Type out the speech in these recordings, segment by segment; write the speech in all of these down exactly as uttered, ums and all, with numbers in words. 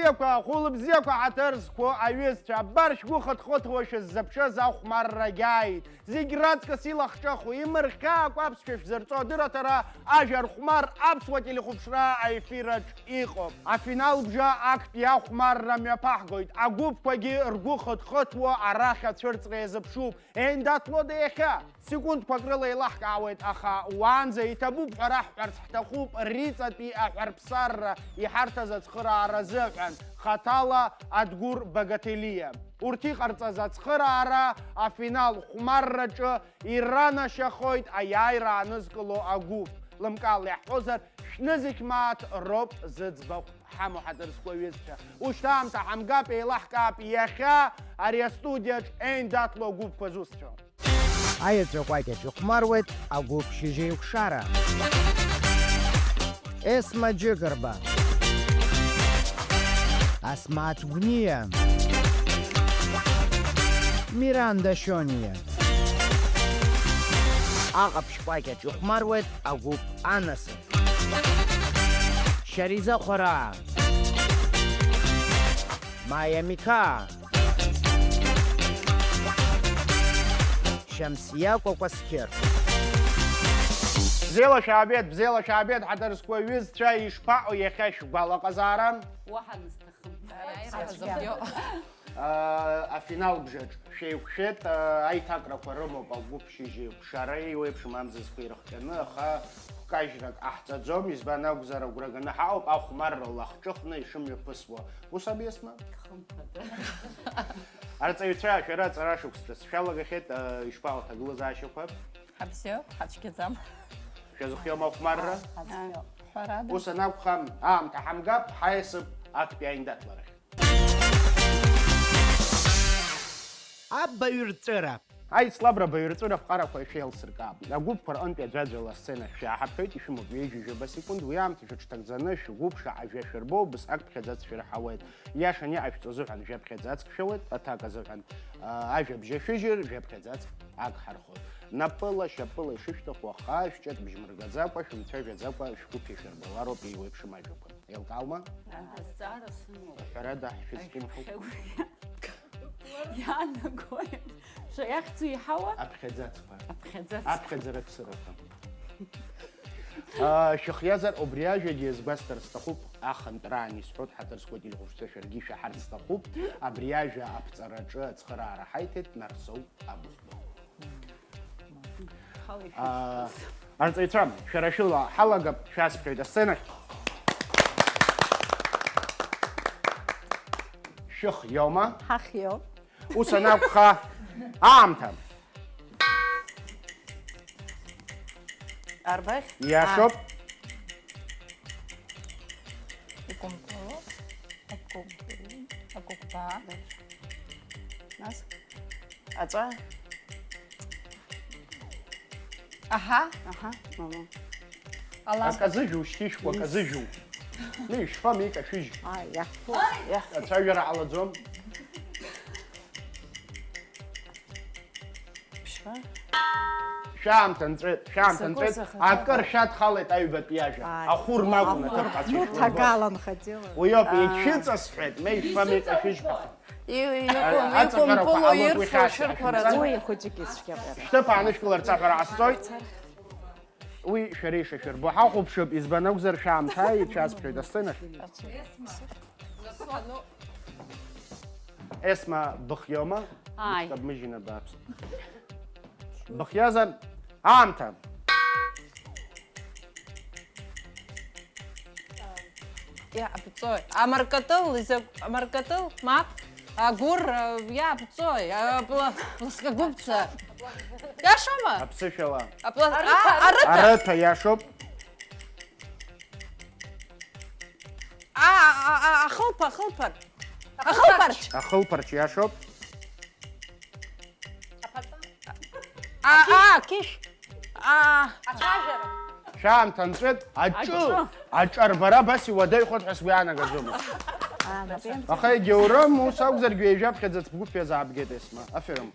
Ахәылбзиақәа, ахәылбзиақәа, ҳаҭыр зқәу аҩызцәа, абар шәгәы хыҭхыҭуа шәыззыԥшыз ахәмаррагьы ааит. Зегь раҵкыс илахҿыху, имырхьаакәа аԥсшәа шәзырҵо адырраҭара, Ажәа рхәмар аԥсуа телехәаԥшра аефираҿ иҟоуп. Афинал бжа актәи ахәмарра мҩаԥаҳгоит. Агәыԥқәагьы ргәы хыҭхыҭуа арахь ацәырҵра иазыԥшуп. Еиндаҭлода иахьа? Секундқәак рыла еилаҳкаауеит, аха уаанӡа иҭабуп ҳәа раҳҳәарц ҳҭахуп, Риҵатәи аҳәарԥсарра иҳарҭаз ацхыраара азыҳәан, хаҭала Адгәыр Багателиа. Урҭ иҟарҵаз ацхыраара афинал хәмарраҿы иранашьахоит аиааира аанызкыло агәыԥ. Лымкаала иаҳҳәозар, шәнызқь мааҭ роуп зыӡбахә ҳамоу, ҳаҭыр зқәу аҩызцәа. Ушьҭа аамҭа ҳамгап, еилаҳкаап иахьа ари астудиаҿ еиндаҭло агәыԥқәа зусҭцәоу. Аеҵәа кәакьаҿ ихәмаруеит агәыԥ шьыжьеиқәшара. Есма Џьыгырба, Асмаҭ Гәниа, Миранда Шониа. Аҟаԥшь кәакьаҿ ихәмаруеит агәыԥ Анасыԥ. Шьариза Хәараа, Маиа Миқаа, Шьамсиа Кәакәасқьыр. Бзиала шәаабеит, бзиала шәаабеит, ҳаҭыр зқәу аҩызцәа, ишԥаҟоу иахьа шәгәалаҟазаара? Уаҳа нысҭахым. Ара ираҳәазоуп. Афинал бжаҿ шәеиқәшәеит, аиҭакрақәа рымоуп агәыԥ шьыжьеиқәшара, еиуеиԥшым амзызқәа ирыхҟьаны, аха хәкажьрак ҟаҳҵаӡом, избан акәзар, агәра ганы ҳаҟоуп, ахәмарра лахҿыхны ишымҩаԥысуа. Ус ауп, Есма? Хымԥада. Арҵаҩцәа, шәара аҵара шықәсҿы сшәалагахьеит, а, ишԥаҟоу аҭагылазаашьақәа? Ҳабзиоуп, ҳацәгьаӡам. Шәазыхиоума ахәмарра? Ҳацәгьоуп. Ҳәарада. Ус анакәха, аамҭа ҳамгап, ҳаиасып актәи аиндаҭларахь. Абаҩрҵәыра. Аицлабра абаҩрҵәыра аԥҟарақәа шәеилсыркаап. Агәыԥқәа рҟынтәи аӡәаӡәала асцена шәааҳаԥхьоит, ишәымоуп ҩажәижәаба секунд, уи аамҭа шәыҽҭагӡаны шәгәыԥ шаҟа жәа шәырбо, убыс актәи ԥхьаӡац шәырҳауеит. Иашаны иаашәҵо азыҳәан жәа ԥхьаӡа ацк шәауеит, аҭак азыҳәан, аа, ажәа бжьа шәыжьыр, жәа ԥхьаӡа ацк ак ҳархоит. Напыла, шьапыла ишышәҭаху, аха шәҿы бжьмыргаӡакәа, шәымцәажәаӡакәа шәгәыԥ ишәырбалароуп еиуеиԥшым ажәақәа. Еилкааума? Азҵаара сымоуп. Ҳәарада, ҳшәызкьымхьуп. Иаанагои? Шәа иахьӡу иҳауа? Аԥхьаӡацқәа. Аԥхьаӡацқәа. Аԥхьаӡара ԥсырақәа. Аа, шәыхиазар, убри ажәагьы иазгәасҭар сҭахуп, ахынтәраан исҳәоит, ҳаҭыр зқәу ателехәаԥшцәа, шәаргьы ишәаҳарц сҭахуп, абри ажәа аԥҵараҿы ацхыраара ҳаиҭеит Нарсоу Абыхәба. Аа, арҵаҩцәа, шәара шәыла ҳалагап, шәасҳәоит асценахь. Шәыхиоума? Ҳахиоуп. Ус анакәха, аамҭа. Арбаӷь? Иашоуп. Икәымпыл, акәымпыл, акәыкәбаа. Нас? Аҵәа? Аҳа. Аҳа, мама. Ала. Аказыжәу, шьҭишәкәа аказыжәу. Ишәфам икашәыжь. Ааи, иаҳфо, иаҳфо. Ацәажәара ҟалаӡом. Ԥшьба? Шәаамҭа нҵәеит, шәаамҭа нҵәеит. Акыр шәадхалеит аҩбатәи ажәа. Ааи. Ахәырма акәын аҭыԥ ацәышәырбо. Уи ауп, егьшәыҵасҳәеит, ма ишәфам икашәыжь ҳәа. Аҵаҟьарақәа ҟалоит, уи хьаас иаҳәынҵа. Уи хәыҷык ицәгьа. Шәҭыԥ аанышәкыларц аҳәара ҟасҵоит. Уи шәара ишашәырбо ҳахәаԥшып, избан акәзар, шәаамҭа ицәасҳәоит асценахь. Есма, быхиоума? Ааи. Быхиазар, аамҭа. Иаабҵои? Амаркатыл, изакә-, амаркатыл, мап? Агәыр, а, иаабҵои? А, бла-, бласкагәыбца. Иашоума? Аԥсышәала. Апла-, а, арыҭа. Арыҭа, иашоуп. А, а, а, ахылԥа, ахылԥа. Ахылԥарч. Ахылԥарч, иашоуп. А, а, қьышә. А. Ацәажәара. Шәаамҭа нҵәеит, аҿы, аҿы, аҿарбара абас иуадаҩхоит ҳәа сгәы иаанагазомызт. Аха егьаурым, ус акәзаргьы ҩажәаԥхьаӡа цгәыԥ иазаабгеит Есма. Аферым.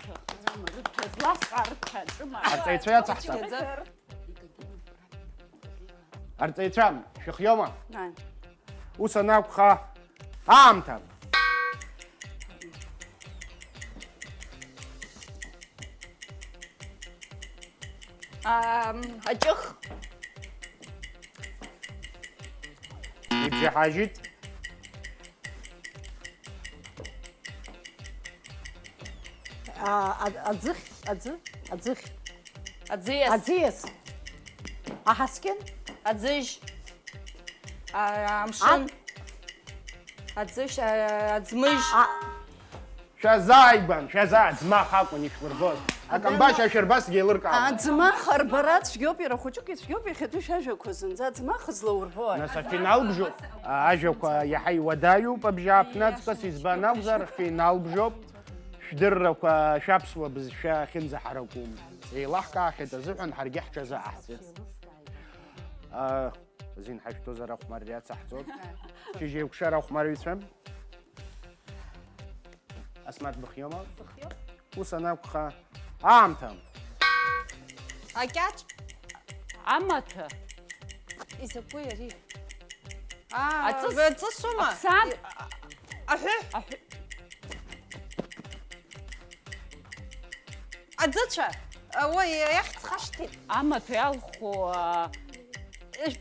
Арҵаҩцәа иацаҳҵап. Арҵаҩцәа, шәыхиоума? Ааи. Ус анакәха, Аамҭа. Ам, аҷых. Ибжьаҳажьит. А, а, аӡыхь, аӡы, аӡыхь. Аӡиас. Аӡиас. Аҳаскьын. Аӡыжь. А, амшын. Аӡыжь, а, аӡмыжь. А, Шәазааигәан, шәазаа, аӡмах акәын ишәлырбоз. Акамбашь ашәырбасгьы еилыркаауан. Аӡмах арбара цәгьоуп, иара хәыҷык ицәгьоуп, иахьатәи шәажәақәа зынӡа аӡмах злаурбо. Нас афинал бжоуп. Ажәақәа иаҳа иуадаҩуп абжьааԥны аҵкыс, избан акәзар, финал бжоуп. Шәдыррақәа шәаԥсуа бызшәа ахьынӡаҳаракәым еилаҳкаахьеит азыҳәан ҳаргьы ҳҽазыҟаҳҵеит. Азин ҳашәҭозар ахәмарра иацаҳҵоит. Шьыжьеикәшара ахәмарҩцәа. Асмаҭ быхиоума? Ус анакәха, аамҭа. Акьаҿ. Амаҭа. Изакәи ари? Аа, Аҵыс. Ҵысума? Аԥсаатә. Аҳәы. Аҳәы. Аӡыцәа. Уи иахьӡ хашҭит. Амаҭәа иалху, а,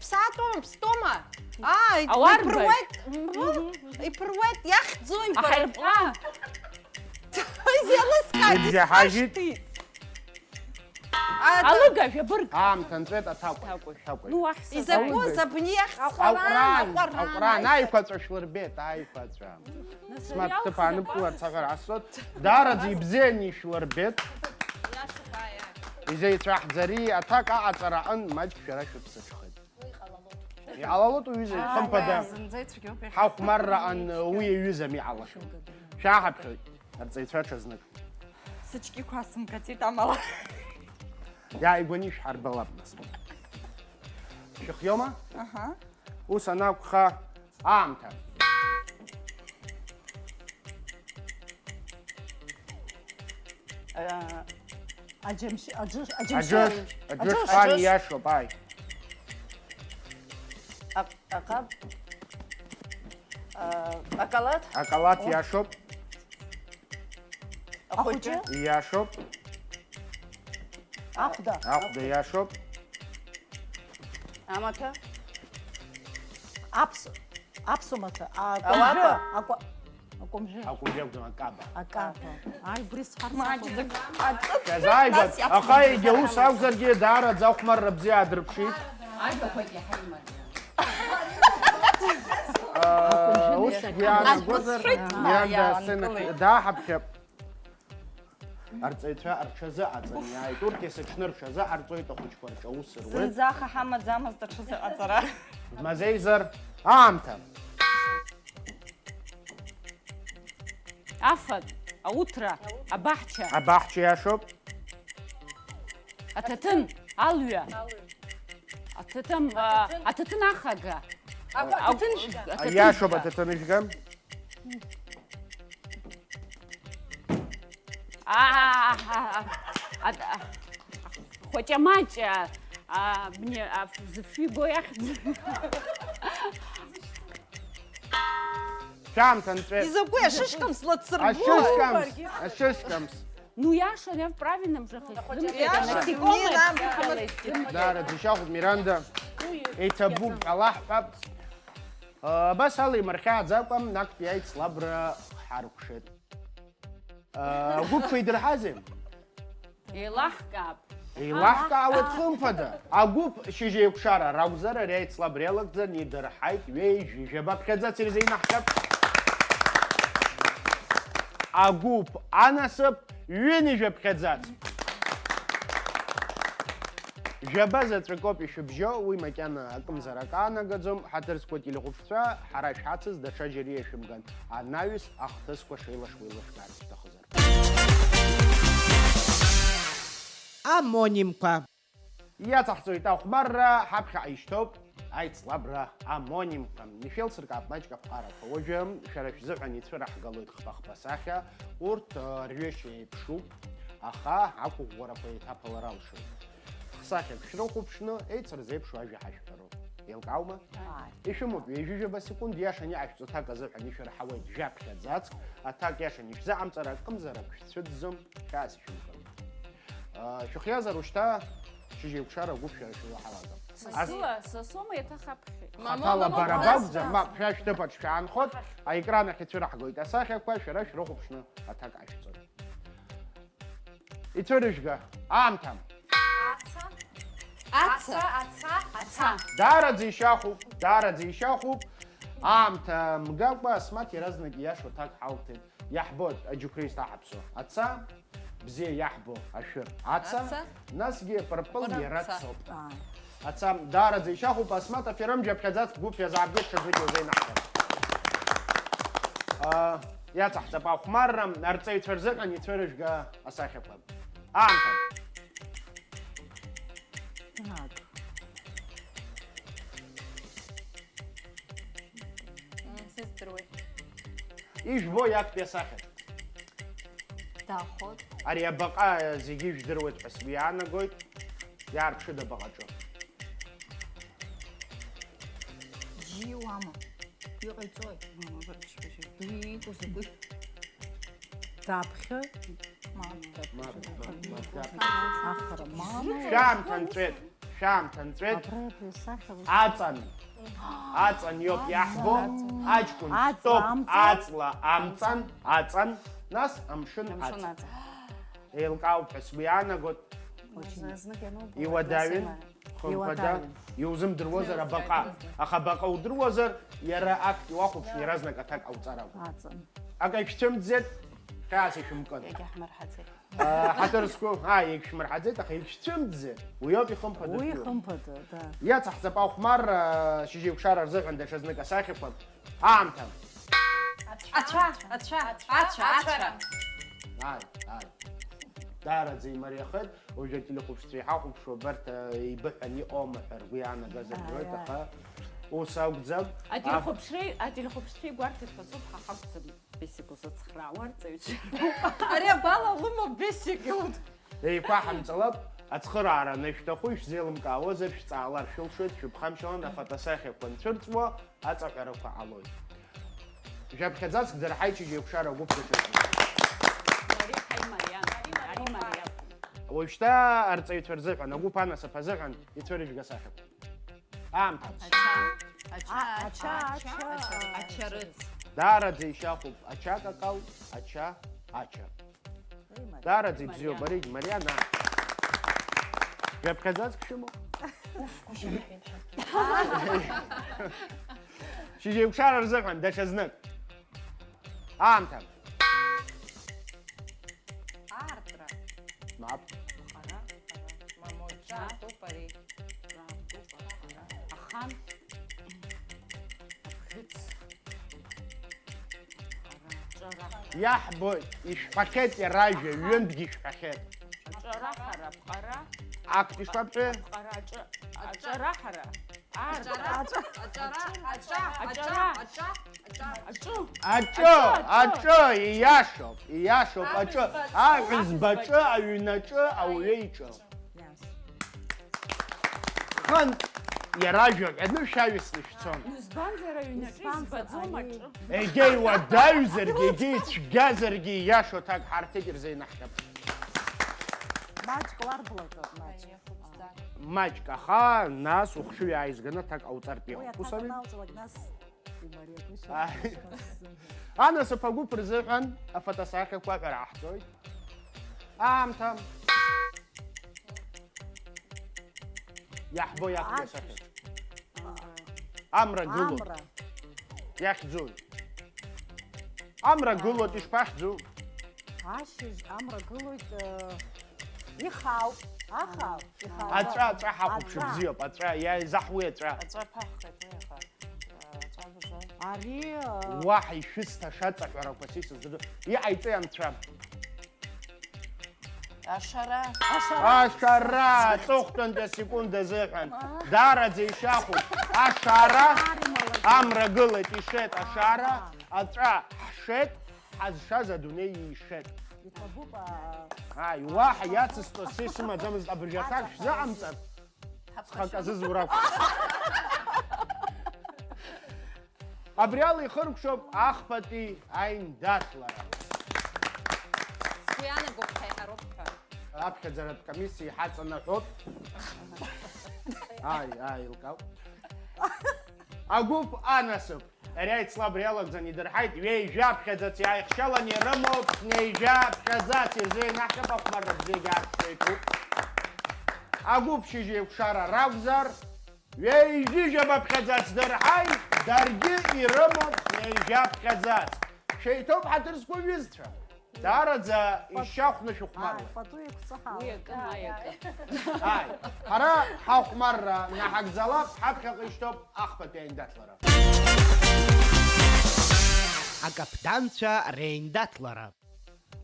Ԥсаатәума, ԥстәума? Аа, Ауарбаҩ. Иԥыруеит. Мгм. Иԥыруеит, иахьӡу импыруеит. аҳаирплан. Изеилыскааит, Ибжьаҳажьит. исхашҭит. А, Алыгажә абырг. Аамҭа нҵәеит аҭакәажә. Ҭакәажә. Ҭакәажә. Ну, уахь Изакәу сазааигәан. Забни иахьӡ Аҟәраан, аҟәаран, аҟәраан, аиқәаҵәа шәлырбеит, аиқәаҵәа. Смаҭ ҭыԥ ааныбкыларц аҳәара ҟасҵоит. Даараӡа ибзианы ишәлырбеит. Изеицәаҳӡари, аҭак аҟаҵара аҟын маҷк шәара шәыԥсыҽхеит. Иҟалалоит уҩыза, хымԥада. Зынӡа ицәгьоуп иахьа. Ҳахәмарраҟан уи иаҩызам иҟалахьоу. Шәааҳаԥхьоит, арҵаҩцәа ҽазнык. Сычки қәасымгаӡеит амала. Иааигәаны ишәҳарбалап нас. Шәыхиоума? Аҳа. Ус анакәха, аамҭа. Аџьамшь, аџыш, Аџьыш, аџьамшь. аџьыш, ан иашоуп, ааи. Аҟ-, аҟаб. А, акалаҭ. Акалаҭ иашоуп, Ахәыҷы. Иашоуп, Ахәда. ахәда иашоуп. Амаҭа. Аԥс-, аԥсуа маҭәа. Ауапа. Акәа-, акәымжәы. Акәымжәы акәӡам, акаба. Акаба. Ааи, убри схарц. Маҷӡак. Шәазааигәан, аха егьа ус акәзаргьы, даараӡа ахәмарра бзиа аадырԥшит. Ус иаанагозар, Миранда асценахь дааҳаԥхьап. Арҵаҩцәа рҽазыҟаҵаны иааит. Урҭ есыҽны рҽазыҟарҵоит, ахәыҷқәа рҿы аус руеит. Зынӡа аха ҳамаӡамызт аҽазыҟаҵара. Мазеизар, аамҭа. Афатә, ауҭра, абаҳча. Абаҳча иашоуп. Аҭаҭын, алҩа. Аҭаҭын, а, аҭаҭын ахага. Аҭаҭын. Иашоуп аҭаҭыныжәга. Аа, а, а, а, а, Хәаҷамаҷа, а, мне, а, зыфҩы го иахьӡ. Шәаамҭа нҵәеит. Изакәи ашышкамс лацырбо? Ашышкамс, ашышкамс. Ну, иашан, я в правильном же. Иаша, насекомое. Дара, џьашьахәуп, Миранда. Еиҭабуп ҳәа лаҳҳәап. Абас ала имырхьааӡакәа, наҟтәи аицлабра ҳаркәшеит. Агәыԥқәа идырҳазеи? Еилаҳкаап. Еилаҳкаауеит хымԥада. Агәыԥ шьыжьеиқәшара ракәзар, ари аицлабра иалагӡан идырҳаит ҩеижәи жәаба ԥхьаӡац ирзеинаҳшап. Агәыԥ анасыԥ ҩынҩажәа ԥхьаӡац. Жәаба заҵәык ауп ишәыбжьоу, уи макьана акымзар акы аанагаӡом, ҳаҭыр зқәу ателехәаԥшцәа, ҳара шәҳацыз даҽа џьари иашәымган, анаҩс ахҭысқәа шеилашуа еилышәкаарц шәҭахызар. Амонимқәа. Иацаҳҵоит ахәмарра, ҳаԥхьаҟа ишьҭоуп аицлабра амонимқәа. Ишәеилсыркаап маҷк аԥҟарақәа. Уажәы шәара шәзыҳәан ицәыраҳгалоит хԥа-хԥа сахьа. Урҭ, ы, рҩышьа еиԥшуп, аха ақәыӷәӷәарақәа еиҭаԥалар алшоит. Хсахьак шәрыхәаԥшны, еицырзеиԥшу ажәа ҳашәҳәароуп. Еилкааума? Ааи. Ишәымоуп ҩажәижәаба секунд, иашан иҟашәҵо аҭак азыҳәан ишәырҳауеит жәаԥхьаӡацк, аҭак иашан ишәзыҟамҵар акымзар ак шәцәыӡӡом, хьаас ишәымкын. Шәыхиазар ушьҭа шьыжьеикәшара агәыԥ шәара шәылаҳалага. Сасуа, сасума еиҭах аԥхьа? Хаҭала бара бакәӡам, мап, шәа шәҭыԥаҿ шәаанхот, аекран ахь ицәырҳгоит асахьақәа, шәара шәрыхәаԥшны аҭак ашәҵоит. Ицәырыжәга, аамҭа. Аца. Аца, аца, аца. Даараӡа ишьахәуп, даараӡа ишьахәуп. Аамҭа мгакәа, Асмаҭ иаразнак ииашоу аҭак ҳалҭеит. Иаҳбоит аџьықәреи зҭаҳаԥсо аца, бзиа иаҳбо ашәыр аца, насгьы пырпыл иара цоуп. Аца, даараӡа ишьахәуп, Асмаҭ аферым џьаԥхьаӡац гәыԥ иазаабгеит, ҽазнык иузеинаҳгап. Иацаҳҵап ахәмарра, арҵаҩцәа рзыҳәан ицәырыжәга асахьақәа. Аамҭа. Так. Сыздыруеит. Ижәбои актәи асахьа? Дахот. Ари абаҟа зегьы ижәдыруеит ҳәа сгәы иаанагоит. Иаарԥшыда баҟаҿы? Џьиуама? Иҟаиҵои? Мама, баргьы шәбашьуеит. Уи иҟоу закәи? Даԥхьоит. Мап, мап, мап, мап, даԥхьоит. Ахра, мама. Шәаамҭа нҵәеит, шәаамҭа нҵәеит. Абра исахьа. Аҵан. Аҵан иоуп иаҳбо. Аҵан. Аҷкәын, аҵла, стоп, амҵан. Аҵла, амҵан, аҵан, нас амшын. Амшын аҵан. Аҵан. Еилкаауп ҳәа сгәы иаанагоит. Очень. Зны-знык ианубо, иуадаҩын, атласеимариа. Хымԥада, иуадаҩын. Иузымдыруазар абаҟа. Аха абаҟа удыруазар, иара актәи уахәаԥшны иаразнак аҭак ҟауҵар акәын. Аҵан. Акы ишәцәымӡеит, хьаас ишәымкын. Иагьаҳмырҳаӡеит. Ҳаҭыр зқәу, ааи, егьшәмырҳаӡеит, аха егьшәцәымӡеит. Уи ауп ихымԥадатәу. Уи ихымԥада, да. Иацаҳҵап ахәмарра, шьыжьеикәшара рзыҳәан даҽазнык асахьақәа. Аамҭа. Ацәа, ацәа, ацәа, ацәа. Ааи, ааи. Даараӡа имариахеит, уажәы ателехәаԥшцәа иҳахәаԥшуа абарҭ, а, еибыҳәан иҟоума ҳәа ргәы иаанагазар, ааи, рҳәоит, ааи, аха ус акәӡам. Ателехәаԥшреи, ателехәаԥшцәеи гәарҭеит ҳәа соуп, ҳа ҳакәӡам. Бесик узыцхраауа арҵаҩцәа. Ари абала лыма Бесик иуд. Еиқәаҳамҵалап, ацхыраара анышәҭаху ишәзеилымкаауазар, шәҵаалар шәылшоит, шәыԥхамшьалан, афотосахьақәа нцәырҵуа аҵаҳәарақәа ҟалоит. Жәаԥхьаӡацк дырҳаит шьыжьеикәшара агәыԥ даҽазныкгьы. Мариа, ҳаи, Мариа, ари Мариа. Уажәшьҭа арҵаҩцәа рзыҳәан, агәыԥ анасыԥ азыҳәан ицәырыжәга асахьақәа. Аамҭа. Ача. Ача. А, ача, ача, ача, ача. Ачарыц. Даараӡа ишьахәуп ача какал, ача, ача. Уи, Мариа. Даараӡа ибзиоуп, Мариа. Баригь, Мариана. Жәаԥхьаӡацк шәымоу? Уф, гәышьа ҳәа. Шьыжьеикәшара рзыҳәан, даҽазнык. Аамҭа. Аартра. Мап. Ара, ара. Мамоу, ҿаатәуп ари. Ҿаатәуп ара, ара. Ахан. Абӷьыц. Ара. Ҿара. Иаҳбоит, ишәҳәахьеит иара ажәа, ҩынтәгьы ишәҳәахьеит. Аҿараҳара, аԥҟара. Актә ишԥабҳәеи? Аԥҟара, аҿы-, аҿараҳара. Ар-, аҿара, аҿа, аҿа, аҿа, аҿа, аҿа, аҿа, аҿы. Аҿы, аҿы, аҿы, аҿы, ииашоуп, ииашоуп, аҿы. Аҳәызба аҿы, аҳәызба аҿы, аҩнаҿы, ауаҩы иҿы. Yes. Хынтә иара жәаҳәаны шәаҩсны шәцон. Избанзар, аҩнаҿы избаӡом ари. Егьа иуадаҩзаргьы, егьа ицәгьазаргьы ииашоу аҭак ҳарҭ егьырзеинаҳҟьап. Маҷк уарблаҟьоит, маҷк. Маҷк, аха нас ухшыҩ ааизганы аҭак ҟауҵартә иҟоуп. Уи аҭак аналҵуа, нас имариагәышьа. Аҳ. Анасыԥ агәыԥ рзыҳәан афотосахьақәа аҳәара ҟаҳҵоит. Аамҭа. Иаҳбо иахәҭоу асахьа. Амра гылоуп. Амра. Иахьӡуи? Амра гылоит, ишԥахьӡу? Ашьыжь амра гылоит, э, ихаауп, ахаауп, ихаауп. Аҵәа, аҵәа ҳахәаԥшып, аҵәа. Бзиоуп, аҵәа, иа-, изаҳуи аҵәа? Аҵәа ԥаҳхеит уи аха, э, аҵәа бжа. Ари, э, уаҳа ишәысҭаша аҵаҳәарақәа са исыздырӡом. Иҟаиҵеи анцәа? Ашара. Ашара. Ашара, аҵыхәтәантәи асекунд азыҳәан. Даараӡа ишьахәуп. Ашара, амра гылеит, ишеит ашара, аҵәа ҳшеит, ҳазшаз адунеи ишеит. Иҭабуп, а, ааи, уаҳа иацысҵо са исымаӡамызт, абыржәы аҭак шәзыҟамҵар, цхак азызур акәхап. Абри ала ихыркәшоуп ахԥатәи аиндаҭлара. Сгәы иаанагоуп ҳәа иҳәароуп ҳәа. Аԥхьаӡаратә комиссиа иҳаҵанаҳәоит. Ааи, ааи, еилкаауп. Агәыԥ анасыԥ. Ари аицлабра иалагӡаны идырҳаит, ҩеижәаԥхьаӡац иааихшьаланы ирымоуп, ҩеижәаԥхьаӡац ирзеинаҳҟьап ахәмарра бзиагьы арԥшра иҭәуп. Агәыԥ шьыжь еиқәшара ракәзар, ҩеижәижәабаԥхьаӡац дырҳаит, даргьы ирымоуп, ҩеижәаԥхьаӡац. Шәеиҭоуп ҳаҭыр зқәу аҩызцәа. Даараӡа ишьахәны шәыхәмаруеит. Ааи, пату еиқәҵаҳауеит. Уи акы, ма иакы. Ааи, ҳара ҳахәмарра наҳагӡалап, ҳаԥхьаҟа ишьҭоуп ахԥатәи аиндаҭлара. Акаԥданцәа реиндаҭлара.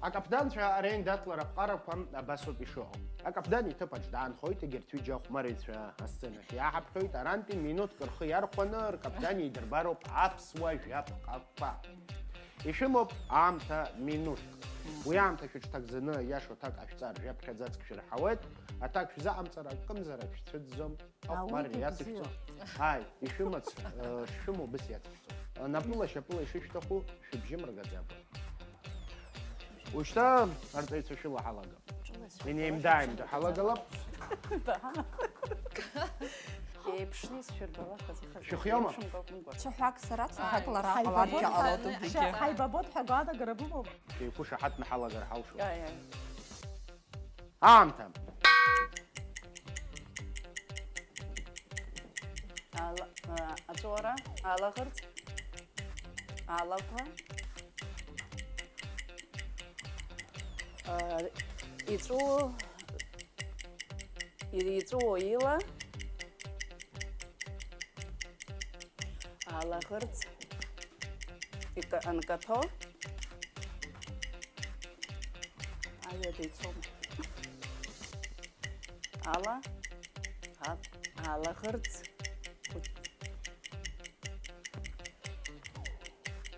Акаԥданцәа реиндаҭлара аԥҟарақәа абасоуп ишыҟоу. Акаԥдан иҭыԥаҿ даанхоит, егьырҭ ҩыџьа ахәмарыҩцәа асценахь иааҳаԥхьоит, арантәи минуҭк рхы иархәаны ркаԥдан еидырбароуп аԥсуа жәаԥҟақәа. Ишәымоуп аамҭа минуҭк. Уи аамҭа шәыҽҭагӡаны, иашоу аҭак ҟашәҵар, жәаԥхьаӡацк шәырҳауеит, аҭак шәзыҟамҵар, акымзарак шәцәыӡӡом, ахәмарра иацышәҵом. Ааи, ишәымац, э, шшәымоу убыс иацышәҵом. Напыла, шьапыла ишышәҭаху, шәыбжьы мыргаӡакәа. Ушьҭа арҵаҩцәа шәыла ҳалагап. Инеимда-ааимдо ҳалагалап. Еиԥшны исшәырбалахаз ихазы. Шәыхиоума? Еиԥшымкәа акәымкәа. Цәаҳәак сара, цәаҳәак лара ҟаларгьы ҟалоит убригьы. Ҳаибабоит ҳәа агәаанагара бымоуп? Шәеиқәышаҳаҭны ҳалагар ҳалшоит. Аиаи. Аамҭа. Ала-, а, аҵәуара, алаӷырӡ, алақәа, а, иҵәуо, иҵәуо ила, алаӷырӡ, ика-, анкаҭәо, аҩада ицома? Ала, а-, алаӷырӡ.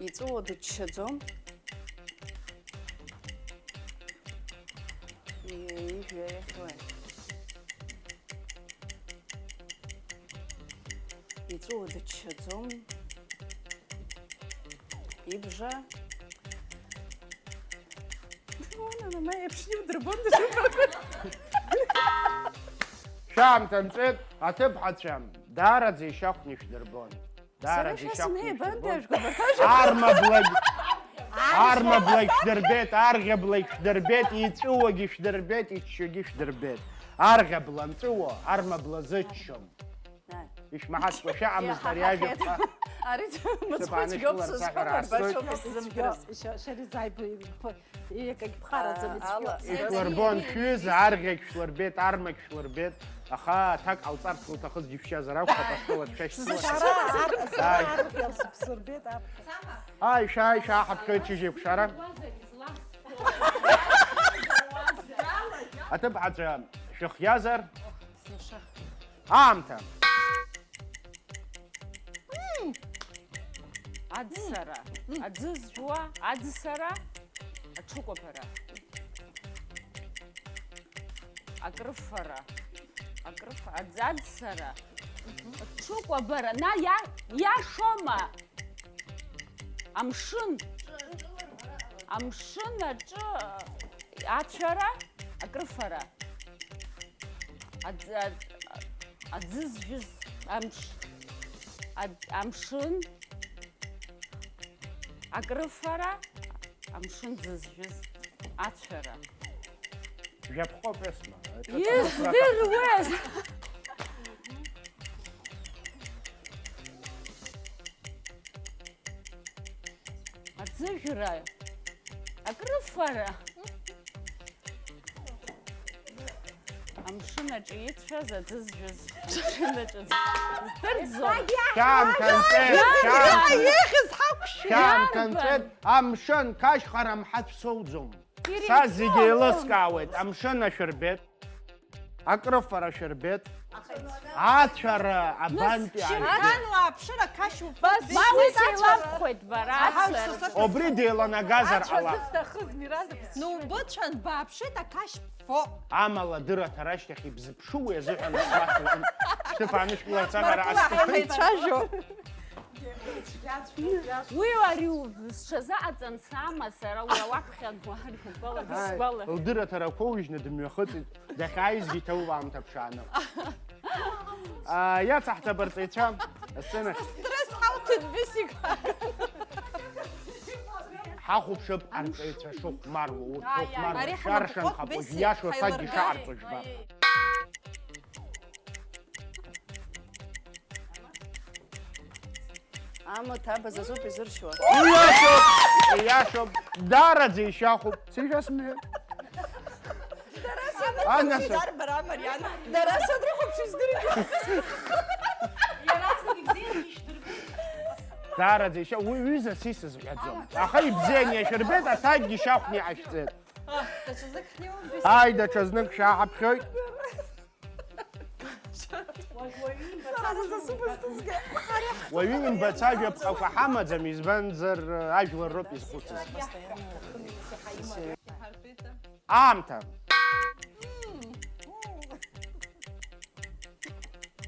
Иҵәуо дыччаӡом. Ижәҩа иахьуеи. Иҵәуо дыччаӡом. Ибжа. Уана, ма еиԥш иудырбон дышәыԥыргон. Шәаамҭа нҵәеит, аҭыԥҳацәа, даараӡа ишьахәны ишәдырбон. Даараӡа ишьахәны ишәдырбон. Армаблак, армаблак шәдырбеит, арӷьаблак шәдырбеит, иҵәыуагьы шәдырбеит, иччогьы шәдырбеит. Арӷьабла нҵәыуо, армабла зыччом. Ишәмаҳацкәа шәаҟамызт ари ажәаԥҟа. Ари мыцхәыцәгьоуп сызҳәо, башоуп исзымдырыз. Шәаризааигәа ишәлырбон шәҩыза, арӷьагь шәлырбеит, армагь шәлырбеит, аха аҭак ҟалҵарц лҭахызгьы шәшьазар акәхап, ашкол аҿы шәашьцылашьҭ. Ааи, шәааи, шәааҳаԥхьоит чыжьеиқәшара. Аҭыԥҳацәа шәыхиазар? Аамҭа. Мм. Аӡсара. Мм. Аӡы зжәуа, аӡсара, аҽыкәабара. Акрыфара. Акрыф-, аӡ-, аӡсара. Мгм. Аҽыкәабара. На, иа-, иашоума? Амшын. Амшын аҿы ацәара, акрыфара. Аӡ-, аӡ-, аӡы зжәыз амш-, аӡ-, амшын, акрыфара, амшын зызжәыз ацәара. Жәаԥҟоуп, Есма. Издыруаз! Аӡыжәра, акрыфара. Амшын аҿы ицәаз аӡы зжәыз. Амшын аҿы здырӡом. Шәаамҭа нҵәеит, шәаамҭа. Иахьыз ҳақәшәеит. Шәаамҭа нҵәеит, амшын, қашьхара мҳаҵә соуӡом. Са зегьы еилыскаауеит, амшын ашәырбеит. Акрыфара шәырбеит. Ацәара абантәи ажәа. Шьырқануа аԥшыра қашь уфоит. Ма уи сеилабхәеит бара, ацәара. Убри деиланагазар ҟалап. Нубыцәан бааԥшит, ақашь бфо. Амала дырраҭара ашьҭахь ибзыԥшу уи азыҳәан асмаҭ уҟны. Шәҭыԥ аанышәкыларц амара астәы. Еицәажәо. Уи ари у-, сҽазаҟаҵан саама сара, уара уаԥхьан, уари убала, Ааи, дысгәала. Лдырраҭарақәа ужьны дымҩахыҵит, дахьааизгьы иҭоуп аамҭа ԥшааны. А, иацаҳҵап арҵаҩцәа асценахь. Стресс ҳауҭеит, Бесик. Ҳахәаԥшып арҵаҩцәа шыхәмаруа, урҭ Аиаи. Рыхәмарра Ари шәаршанхап, ҳанапхоит, уажә Бесик, иашоу аҭакгьы ҳаилыргар. Шаҳарҵоит, жәба. Аиеи. Амаҭ абазазоуп изыршьуа. Ииашоуп, ииашоуп, даараӡа ишьахәуп. Сишәасымҳәеит. Ана, су- Дарбара, Мариана? Дара садрыхәаԥш издырит. Иаразнак ибзианы ишәдырбеит. Даараӡа ишьа-, уи ҩыза сисызҳәаӡом. Аха ибзианы иашәырбеит, аҭакгьы шьахәны иҟашәҵеит. Даҽазнык ҳнеиуам, Бесик. Ааи, даҽазнык шәаҳаԥхьоит. Сара сасыԥ сызгеит. Уаҩы имбац ажәаԥҟақәа ҳамаӡам, избанзар, ажәлар роуп изхәыцыз. Аамҭа.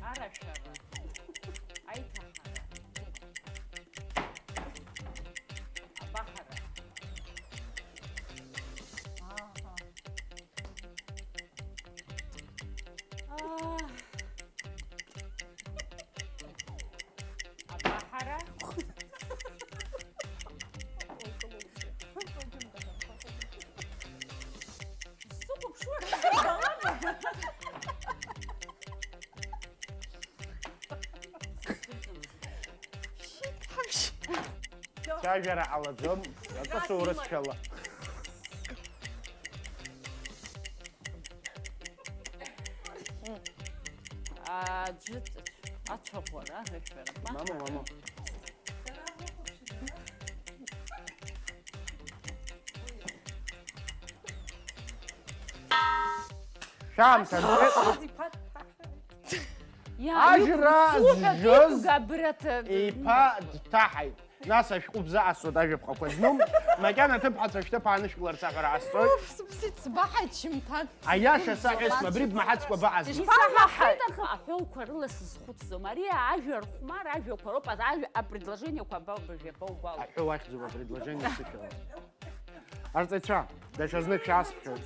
Арашәара. Аиҭаҳара. Абаҳара. Ааҳа. Аа. Абаҳара. Сыхәаԥшуа. Цәажәара ҟалаӡом, акы сурысшәала. Аӡәы ацәаӷәара, рышәара. Мама, мама. Шәаамҭа нҵәеит. Иа, Ажра суҳәа зжыз Габраҭ, еиԥа дҭаҳаит. Нас ашәҟәы бзаасуеит ажәаԥҟақәа зну. Макьана аҭыԥҳацәа шәҭыԥ аанышәкыларц аҳәара ҟасҵоит. Уф, сыԥсит, сбаҳаит шьымҭан. Аиаша саҳәеит, сма, абри бмаҳацкәа баҟазма? Исаҳахьеит, аха аҳәоуқәа рыла сызхәыцӡом. Ари ажәа рхәмар, ажәақәа роуп, ажәа, апредложениеқәа абаубажәи абаугәала. Аҳәоу ахьӡуп апредложение сышәала. Арҵаҩцәа, даҽазнык шәаасԥхьоит.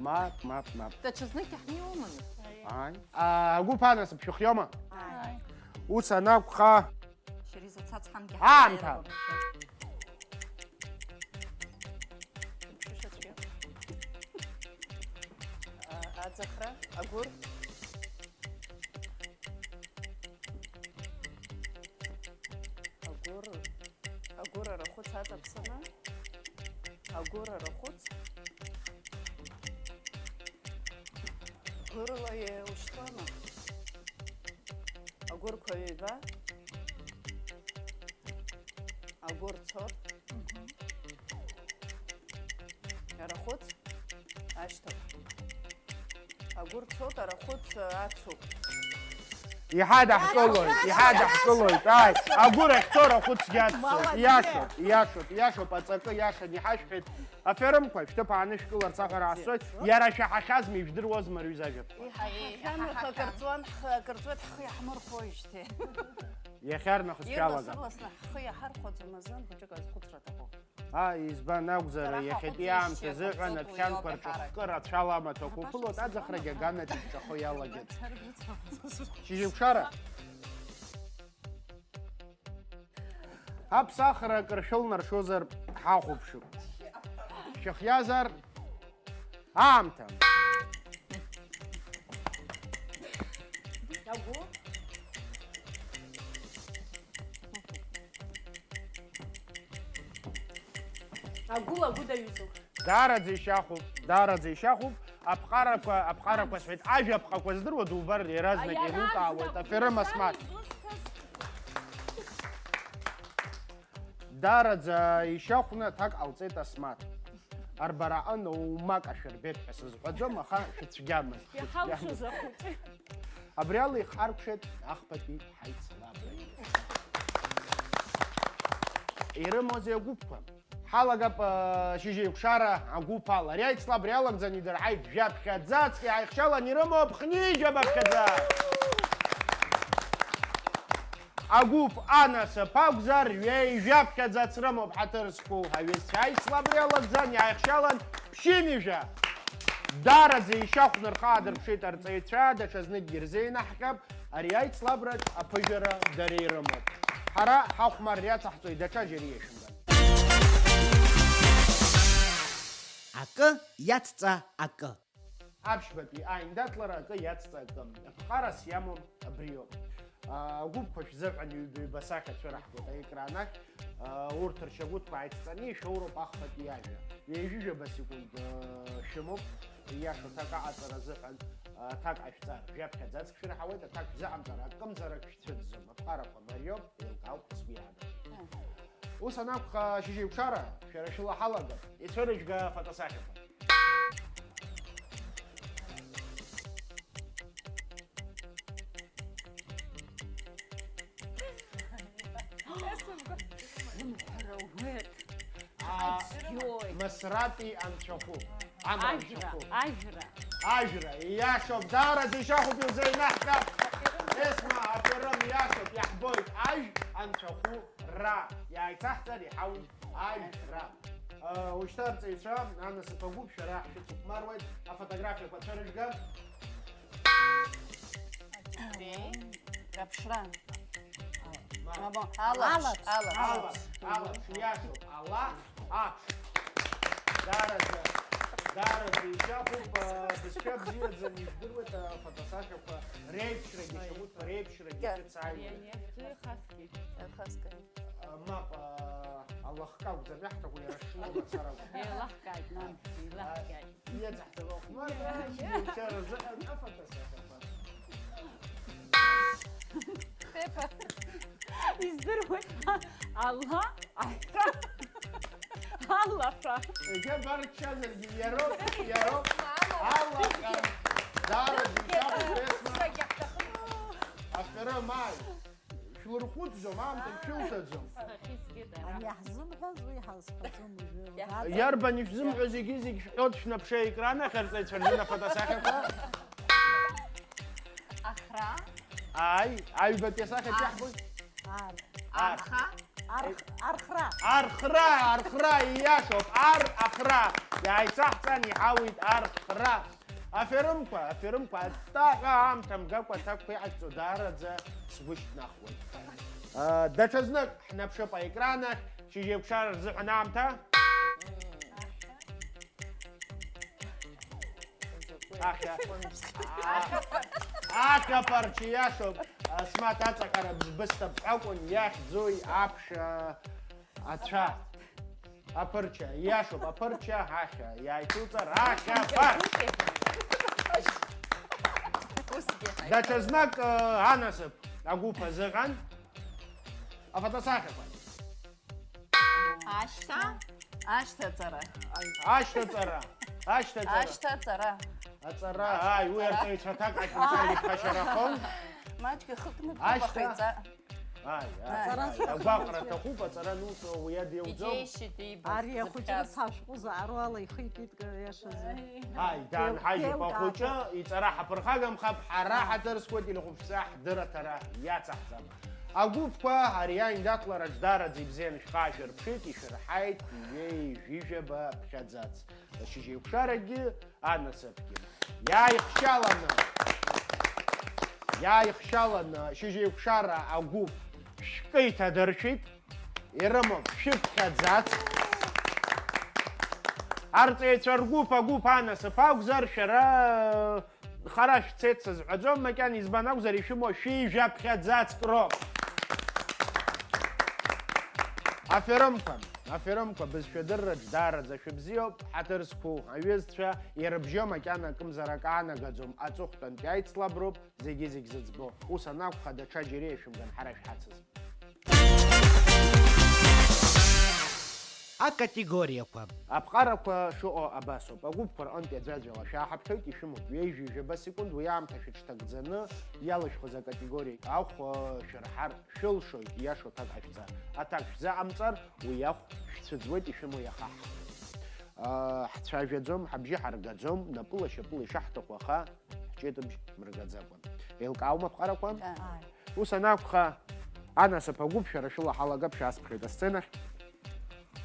Мап, мап, мап. Даҽазнык иаҳмиума? Ааи. А, агәыԥ анасыԥ шәыхиома? Ааи. Ус анакәха. Шьариза, цацҳамгьы Аамҭа. Ҳаиааироуп. Шәыԥшышьацәгьа. А, аӡахра, агәыр. Агәыр, агәыр арахәыц аҵаԥсаны, агәыр арахәыц, гырла еиушьҭуама? Агәырқәа ҩба, агәыр цот, арахәыц ашьҭоуп. Агәыр цот, арахәыц ацуп. Иҳадаҳкылоит, иҳадаҳкылоит, ааи, агәыр ахьцо арахәыцгьы аццоит. Молодец. Ииашоуп, ииашоуп, ииашоуп, аҵакы ииашаны иҳашәҳәеит. Аферымқәа шәҭыԥ аанышәкыларц аҳәара ҟасҵоит, иара шәаҳахьазма, ижәдыруазма рҩыза ажәаԥҟа? Иҳа-, иҳа-, иҳамаха акырҵуан, ҳхы, акырҵуеит, ҳхы иаҳмырхәоижьҭеи. Иахьарнахыс шәалагап. Ирлас-ырласны ҳхы иаҳархәаӡом азын хәыҷык азхәыцра аҭахуп. Ааи, избан акәзар, иахьатәи аамҭазы ҳәа анацәкьанқәа рҿы хкы рацәала амаҭәақәа уԥылоит, аӡахрагьы аганатә иҿҿахо иалагеит. Шьыжьымшара. Аԥсахра акыр шәылнаршозар ҳахәаԥшып. Шәыхиазар? Аамҭа. Агәы? Агәы, агәы даҩызоуп. Даараӡа ишьахәуп, даараӡа ишьахәуп. Аԥҟарақәа, аԥҟарақәа сҳәеит, ажәаԥҟақәа здыруа дубар иаразнак еилукаауеит, аферым Асмаҭ. Даараӡа ишьахәны аҭак ҟалҵеит Асмаҭ. Арбара аҟны оумак ашәырбеит ҳәа сызҳәаӡом, аха шәыцәгьамызт, шәыцәгьамызт. Иҳалшоз ахәыҷы. Абри ала ихаркәшеит ахԥатәи ҳаицлабрагьы. Ирымоузеи агәыԥқәа? Ҳалагап, э, шьыжьеиқәшара агәыԥ ала. Ари аицлабра иалагӡаны идырҳаит жәаԥхьаӡацк иааихшьалан ирымоуп хнижәаба ԥхьаӡа. Агәыԥ анасыԥ акәзар, ҩеижәаԥхьаӡа ацрымоуп ҳаҭыр зқәу ҳаҩызцәа аицлабра иалагӡан, иааихшьалан ԥшьынҩажәа. Даараӡа ишьахәны рхы аадырԥшит арҵаҩцәа, даҽазныкгьы ирзеинаҳҟьап, ари аицлабраҿ аԥыжәара дара ирымоуп. Ҳара ҳахәмарра иацаҳҵоит даҽа жьыри иашәымган. Акы иацҵа акы. Аԥшьбатәи аиндаҭлара акы иацҵа акы. Аԥҟарас иамоу абриоуп. А, агәыԥқәа шәзыҳәан ҩба-ҩба сахьа цәыраҳгоит аекран ахь. А, урҭ ршьагәыҭқәа ааидҵаны ишәоуроуп ахԥатәи иажәа. Ҩажәижәаба секунд, а, шәымоуп. Ииашоу аҭак аҟаҵара азыҳәан, а, аҭак ҟашәҵар. Жәаԥхьаӡа аҵх шәырҳауеит, аҭак шәзыҟамҵар, акымзарак шәцәыӡӡом. Аԥҟарақәа мариоуп, еилкаауп, ус уи иаадам. Ус анакәха, шьыжьеиқәшара, шәара шәыла ҳалагап, ицәырыжәга афотосахьақәа. Зымҳәара уҳәеит. А, Аџьои. Мысрати анцәахәы. Амра Ажәра, анцәахәы. Ажәра. Ажәра, ииашоуп, даараӡа ишьахәуп, иузеинаҳҟьап. Есма, аферым, ииашоуп, иаҳбоит ажә анцәахәы. Ра. Иааицаҳҵар, иҳауит ажәра. Э, ушьҭа арҵаҩцәа, анасыԥ агәыԥ, шәара шәыцыхәмаруеит, афотографиақәа цәырыжәга. Аԥшра. Мап. Або, алаԥш, алаԥш. Алаԥш, алаԥш, иашоуп, ала, аԥш. Даараӡа, даараӡа ишьахәуп, э, бызшәа бзиаӡаны ижәдыруеит, афотосахьақәа реиԥшрагьы, ашьагәыҭқәа реиԥшрагьы шәыцааиуеит. Ари ани ахьӡы ихаскит. Ихаскит. Мап, алахка акәӡам иаҳҭаху, иара шнура царакәым. Еилаҳкааит, нан, еилаҳкааит. Иаҵаҳҵап ахәмарра, шьыжьеиқәшара азыҳәан афотосахьақәа. Пепа. Издыруеит. Алла, аҳәа. Аллаҳәа. Егьа барччазаргьы иароуп, иароуп. Аллаҳәа. Дара зишьахәуп, Есма. Аферым, ааи. Шәлырхәыцӡом, аамҭа шәылҭаӡом. Ани иаҳзымҳәаз уи ҳазҳәаӡом уажәы. Иарбан ишәзымҳәо, зегьы-зегь шәҳәоит, шәнаԥшы аекран ахь, арҵаҩцәа рзын афотосахьақәа. Ахра. Ааи, аҩбатәи асахьа иаҳбоит. Ар. Арха. Арх-, архра. Архра, архра, ииашоуп, ар, ахра. Иааицаҳҵан, иҳауит архра. Аферымқәа, аферымқәа, аттаҳәа аамҭа мгакәа аҭакқәа иҟаҳҵо даараӡа сгәы шьҭнахуеит. А, даҽазнык ҳнаԥшып аекран ахь, шьыжьеиқәшара рзыҳәан аамҭа. Ахьа. А, ахьаԥарч иашоуп, асмаҭ аҵаҟьара бзбысҭап акәын, иахьӡуи аԥш, а, ацәа. Аԥырча, ииашоуп, аԥырча, ҳахьа, иааиҭуҵар, ахьаԥар! Усгьы ҳаиҭ. Даҽа знак, э, анасыԥ агәыԥ азыҟан афотосахьақәа. Ашьҭа? Ашьҭаҵара. Ашьҭаҵара. Ашьҭаҵара. Ашьҭаҵара. Аҵара, ааи, уи арҵаҩцәа аҭак ҟаҵаҩцәа иԥхашьарахон. Маҷк ихыкны Ашьҭа. Быҟаҟаиҵа. Ааи, ааи, Аҵара ааи. Сҭахым. Агәаҟра аҭахуп, аҵара ануҵо уи адеиуӡом. Иџьеишьеит иибаз Ари ахәыҷы зыԥхьаз. Рыцҳа ашәҟәы заҟароу ала ихы икит, иашазы. Ааи, даанҳажьуп Еилкаатәуп. Ахәыҷы, иҵара ҳаԥырхагамхап, ҳара ҳаҭыр зқәу ателехәаԥшцәа ҳдырраҭара иацаҳҵап. Агәыԥқәа ари аиндаҭлараҿ даараӡа ибзианы шәхы аашәырԥшит, ишәырҳаит, ҩеи жәижәаба ԥхьаӡац. Ашьыжьеиқәшарагьы анасыԥгьы. Иааихшьаланы, иааихшьаланы шьыжьеиқәшара агәыԥ шәкы иҭадыршәит, ирымоуп шәыԥхьаӡац. Арҵаҩцәа ргәыԥ агәыԥ анасыԥ акәзар, шәара хара шәцеит сызҳәаӡом, макьана избан акәзар, ишәымоу шәи жәаԥхьаӡацк роуп. Аферымқәа, аферымқәа, бызшәадырраҿ даараӡа шәыбзиоуп, ҳаҭыр зқәу аҩызцәа, ирыбжьо макьана акымзарак аанагаӡом, аҵыхәтәантәи аицлаброуп, зегьы-зегь зыӡбо. Ус анакәха, даҽа џьари ашәымган ҳара шәҳацызп. Акатегориақәа. Аԥҟарақәа шыҟоу абасоуп. Агәыԥқәа рҟынтәи аӡәаӡәала шәааҳаԥхьоит, ишәымоуп ҩеижәижәаба секунд, уи аамҭа шәыҽҭагӡаны иалышәхыз акатегориа ахә, э, шәырҳар шәылшоит, ииашоу аҭак ҳашәҵар. Аҭак шәзыҟамҵар, уи ахә шәцәыӡуеит, ишәымоу иахаҳхуеит. Э, ҳцәажәаӡом, ҳабжьы ҳаргаӡом, напыла-шьапыла ишаҳҭаху, аха ҳҷытыбжь мыргаӡакәа. Еилкааума аԥҟарақәа? Ааи. Ус анакәха, Анасыԥ агәыԥ шәара шәыла ҳалагап, шәаасԥхьоит асценахь.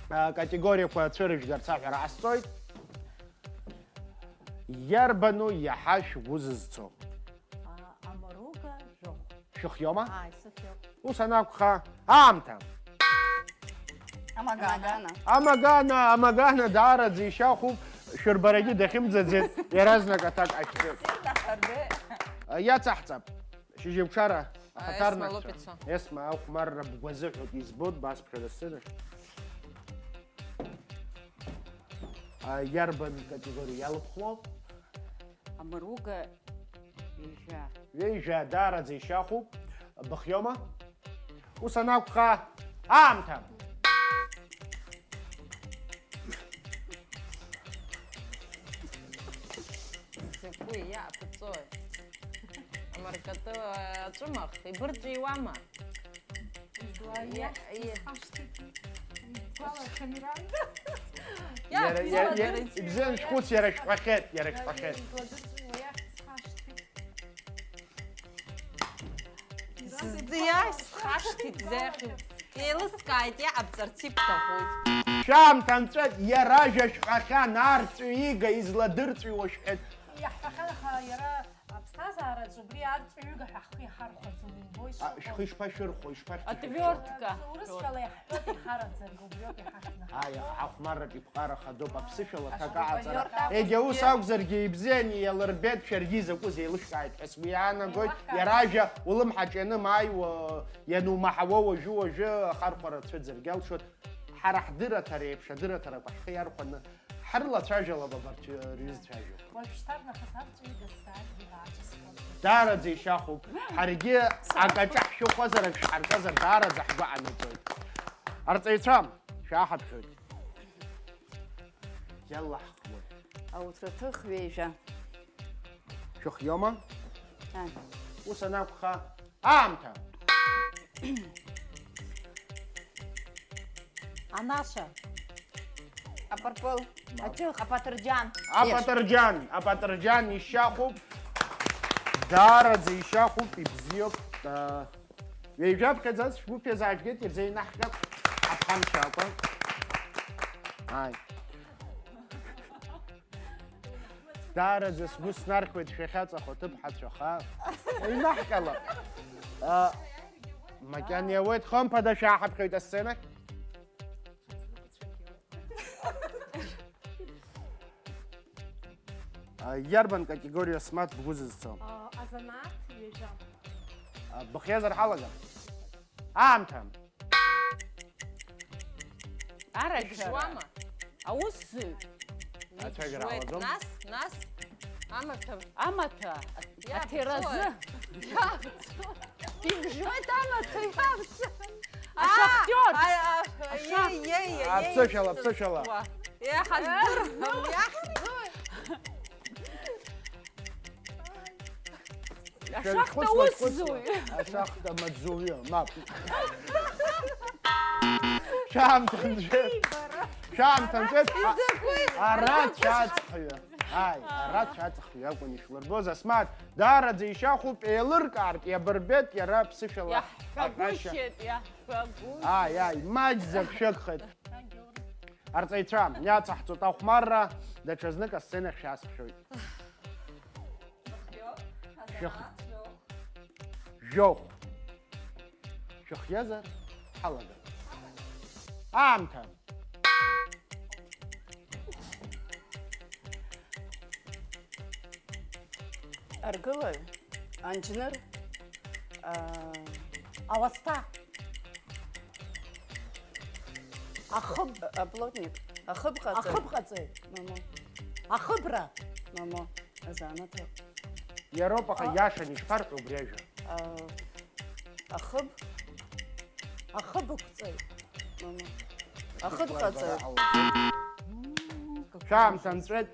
А, категориақәа цәырыжәгарц аҳәара ҟасҵоит. Иарбану иаҳа шәгәы зызцо? А, амаруга жәохә. Шәыхиома? Ааи, сыхиоуп. Ус анакәха, аамҭа! Амагана. Амагана. Амагана, амагана даараӡа ишьахәуп, шәырбарагьы дахьымӡаӡеит, иаразнак аҭак ашәҵеит. Сирда ҳарбе. Иацаҳҵап. Шьыжьымҽара ахаҭарнакцәа. Есма Лопицо. Есма, ахәмарра бгәазыҳәоит, избоит, басԥхьоит асценахь. А, иарбан категориа иалыԥхуа? Амаруга ҩажәа. Ҩажәа даараӡа ишьахәуп. Быхиома? Ус анакәха, аамҭа! Закәи иаԥҵои? Амаркатәы аҵәымӷ ибырҵәиуама? Излаиашьҭыз Иа-, иа- хашҭит, игәалашәа Миранда. Иа-, Иара, иара, излаӡырҵәиуа иара, ибзиан шәхәыц, иара шәҳәахьеит, иара шәҳәахьеит. Излаӡырҵәиуа иахьӡыз хашҭит. Сыздиаи схашҭит зехьу. Еилыскааит, иҟабҵарц ибҭахуи. Шәаамҭа нҵәеит, иара ажәа шәҳәахьан, арҵәҩы иига изладырҵәиуа шәҳәеит. Иаҳҳәахьан, аха иара аԥсҭазаараҿы убри арҵәҩыга ҳәа ҳхы иҳархәаӡом, умбои, А, шыҟоу. Шәхы ишԥашәырхәо, ишԥашәҭышәырхо? Отвёртка. Урысшәала иаҳҳәоит, иҳараӡаргьы убриоуп иҳахьынҳалоу. Аиа, ахәмарратә иԥҟара хадоуп аԥсышәала аҭак аҟаҵара. Егьа ус акәзаргьы ибзианы иалырбеит, шәаргьы изакәыз еилышәкааит ҳәа сгәы иаанагоит. Еилышәкааит. Иара ажәа улымҳаҿ ианымааиуа, ианумаҳауа уажәы-уажәы ахархәара цәыӡыргьы алшоит. Ҳара ҳдырраҭара еиԥш адырраҭарақәа ҳхы иархәаны ҳрылацәажәалап абарҭ рҩызцәа ажәа. Уажәшьҭарнахыс арҵәҩы дазҵааит, дааҿысхуан. Даараӡа ишьахәуп. Ҳаргьы акаҿа ҳшәыхәазар, ак шәҳарҵазар, даараӡа ҳгәы анаҵоит. Арҵаҩцәа, шәааҳаԥхьоит. Иалаҳхуеит. Ауҭраҭых ҩеижәа. Шәыхиома? Ааи. Ус анакәха, аамҭа! Анаша. Апырпыл. Мап. Аҷых. Апатырџьан. Апатырџьан, апатырџьан ишьахәуп. Даараӡа ишьахәуп, ибзиоуп. А, ҩажәаԥхьаӡа шәгәыԥ иазаажәгеит, ирзеинаҳҟьап аԥхамшьакәа. Ааи. Даараӡа сгәы снархьуеит шәахьаҵахо ҭыԥҳацәа, аха уҩнаҳҟьалап. А, макьана иауеит, хымԥада шәааҳаԥхьоит асценахь. А, иарбан категориа смаҭ бгәы зызцо? А, азанааҭ ҩажәа. А, быхиазар ҳалагап. Аамҭа. Арашәара. Ибжуама? Аусзуҩ. Ацәажәара ибжуеит. Ҳауаӡом. Нас, нас, амаҭәа. Амаҭәа. Иаԥҵәоит. Аҭеразы. Иаԥҵәоит. Ибжуеит амаҭәа, иаԥҵәоит. Ашахтиор. Аа, аи, а, Ашахт-, иеи, иеи, иеи, Аԥсышәала, иеи, аԥсышәала. Иаҳаздырам, иаҳздырам. Ашахта усзуҩ. Ашахта маҵзуҩы, мап. Шәаамҭа нҵәеит. Шәаамҭа нҵәеит. Изакәи? Ара цәаҵхҩы. Ааи, ара цәаҵхҩы акәын ишәлырбоз, Асмаҭ. Даараӡа ишьахәуп, еилыркаартә иабырбеит иара аԥсышәала аҟазшьа. Иаҳҳәагәышьеит, иаҳҳәагәышьеит. Ааи, ааи, маҷӡак шәагхеит. Арҵаҩцәа, иацаҳҵоит ахәмарра, даҽазнык асценахь шәаасԥхьоит. Шәых-, жәохә. Шәыхиазар, ҳалагап. Аамҭа. Аргылаҩ, анџьныр, аа, ауасҭа. Ахыб-, аплотник, ахыбҟаҵаҩ. Ахыбҟаҵаҩ. Мамо. Ахыбра. Мамо, азанааҭ. Иароуп, аха А. Иашан ишԥарҳәо убри ажәа? А, ахыб. Ахыб ықәҵаҩ. Мама. Ахыб ҟаҵаҩ. Шәаамҭа нҵәеит,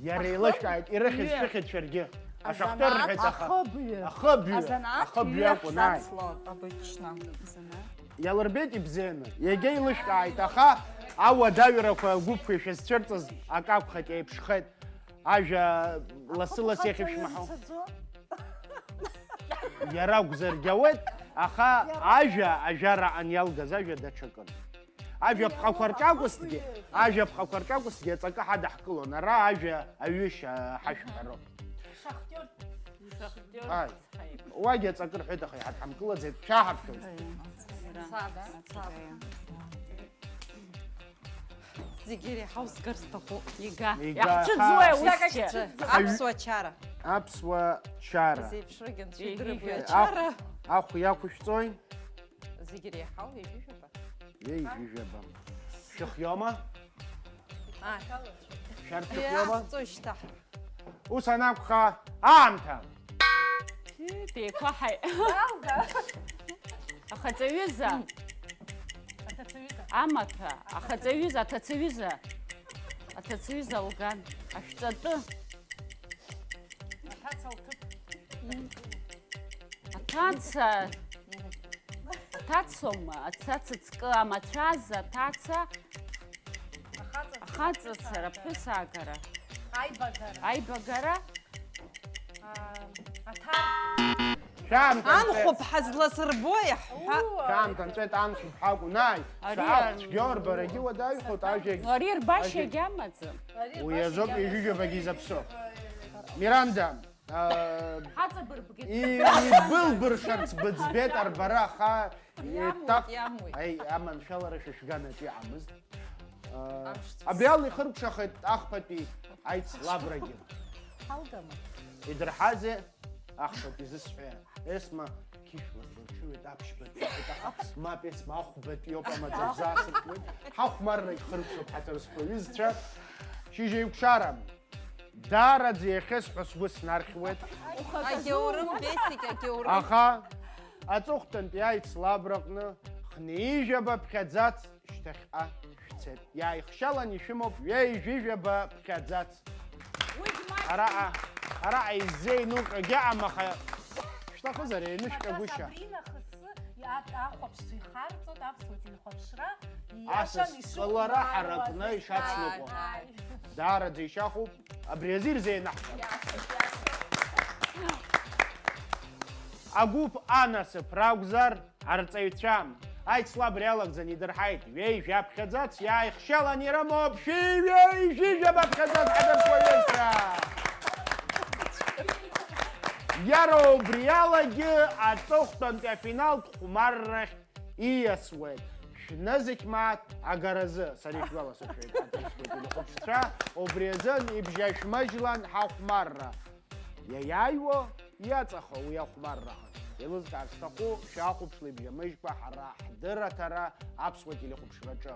иара Ахыб еилышәкааит, ирыхьыз ҩы. Шәыхьӡ шәаргьы. Ашахтер Азанааҭ рҳәеит, аха. Ахыб ҩы. Ахыб ҩы. Азанааҭ Ахыб ҩы ҩы акәын, ааи. Ҳзацлон обычно. Азанааҭ. Иалырбеит ибзианы. Иагьа илышәкааит, аха ауадаҩрақәа агәыԥқәа ишәызцәырҵыз акы акәхеит, еиԥшхеит. Ажәа лассы-лассы иахьышәмаҳау. Иара акәзаргьы ауеит, Аха ажәа, ажәара аниалгаз ажәа даҽакын. Ажәа ԥҟақәа рҿакәызҭгьы, ажәа ԥҟақәа рҿакәызҭгьы аҵакы ҳадаҳкылон, ара ажәа аҩышьа ҳашәҳәароуп. Шахтиор. Шахтиор. Ааи. Уагьы аҵакы рҳәеит, аха иҳадҳамкылаӡеит, шәаҳаршәоит. Зегьы иреиҳау сгар сҭахуп. Ига. Ига. Иаҳцәыӡуеи аха усгьы? Аԥсуа чара. Аԥсуа чара. Зеиԥшрагьы анцәа идырп уи. Еиҳа. Ачара. Ахә, ахә иақәышәҵои? Зегьы иреиҳау ҩажәижәаба. Ҩажәижәаба. Шәыхиома? Ааи. Шәарҭ шәыхиома? Иаҳҵоит шьҭа. Ус анакәха, аамҭа! Деиқәаҳаи. Ахаҵаҩыза. Амаҭәа. Ахаҵаҩыза, аҭацаҩыза. Аҭацаҩыза лган. Ашәҵатәы. Аҭаца лҭыԥ. Аҭаца. Аҭацоума? Аҭаца ҵкы, амацәаза, аҭаца. Ахаҵацара, аԥҳәыс аагара. Аибагара. Аибагара. Аа, аҭак. Шәаамҭа нҵәеит. Анхәыԥҳа зласырбо иаҳҳәа. Уу. Шәаамҭа нҵәеит, анхәыԥҳа акәын. Ааи, ари шәаахә цәгьоур, барагьы уадаҩхоит, ажәагь. Ари рбашьагь амаӡам. Уи азоуп ҩажәижәабагьы изаԥсоу. Миранда, аа, Ҳаҵабырбгеит. И-, ибылбыршарц быӡбеит арбара, аха Иамуит, еиҭах-, иамуит. Аи, аманшәалара шәышәганатә иҟамызт. Э, Амш ҵыс. Абри ала ихыркәшахеит ахԥатәи аицлабрагьы. Ҳалгама? Идырҳазеи ахԥатәи зысҳәа? Есма қьышәла сылҽуеит, аԥшьбатәи иоуп, аха мап, Есма ахәбатәи иоуп, амаӡа бзасыркуеит. Ҳахәмарра ихыркәшоуп ҳаҭыр зқәу аҩызцәа. Шьыжьеиқәшара. Даараӡа иахьысҳәо сгәы снархьуеит. Агьаурым, Бесик, агьаурым. Аха аҵыхәтәантәи аицлабраҟны хнеижәаба ԥхьаӡац шьҭахьҟа шәцеит. Иааихшьалан ишәымоуп ҩеижәижәаба ԥхьаӡац. Уи џьма- Араҟа, араҟа иззеинуҟьогьы аҟам, аха шәҭахызар еинышәкагәышьа. Абринахыс иа-, ахәаԥшцәа ихарҵоит аԥсуа телехәаԥшра. Асас кылара ҳаракны ишацныҟәо. Ааи, ааи. Даараӡа ишьахәуп, абри азы ирзеинаҳҳәап. Агәыԥ анасыԥ ракәзар, арҵаҩцәа аицлабра иалагӡаны идырҳаит, ҩеи жәаԥхьаӡац иааихшьалан ирымоуп шәи ҩеи жәижәаба ԥхьаӡац ҳадырԥуаҩызцәа. Иара убри алагьы аҵыхәтәантәи афиналтә хәмаррахь ииасуеит. Шәнызқь мааҭ агаразы, сара ишәгәаласыршәоит, аҭырқәа телехәаԥшцәа, убри азын ибжьашәмыжьлан ҳахәмарра. Иаиааиуа иаҵаха уи ахәмарраҟны. Еилызкаар сҭаху, шәахәаԥшла ибжьамыжькәа ҳара ҳдырраҭара аԥсуа телехәаԥшраҿы.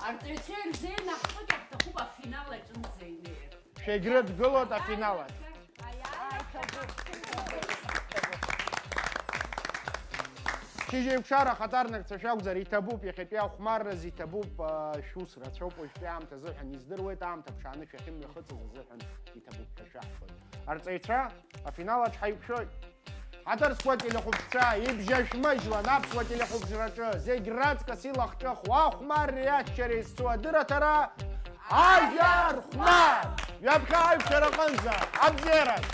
Арҵаҩцәа ирзеинаҳхоит, иаҳҭахуп афинал аҿынӡа инеир. Шәегьрыдгылоит афинал ахь. Шьыжьеиқәшара ахаҭарнакцәа шәакәзар, иҭабуп, иахьатәи ахәмарразы иҭабуп, а, шәус рацәоуп уажәтәи аамҭа азыҳәан, издыруеит, аамҭа ԥшааны шәахьымҩахыҵыз азыҳәан иҭабуп ҳәа шәаҳҳәоит. Арҵаҩцәа, афинал аҿы ҳаиқәшәоит. Ҳаҭырқәа телехәаԥшцәа, ибжьашәмыжьлан аԥсуа телехәаԥшраҿы зегь раҵкыс илахҿыху ахәмарреи аччареи зцу адырраҭара Ажәа рхәмар! Ҩаԥхьа аиқәшәара аҟынӡа, абзиараз!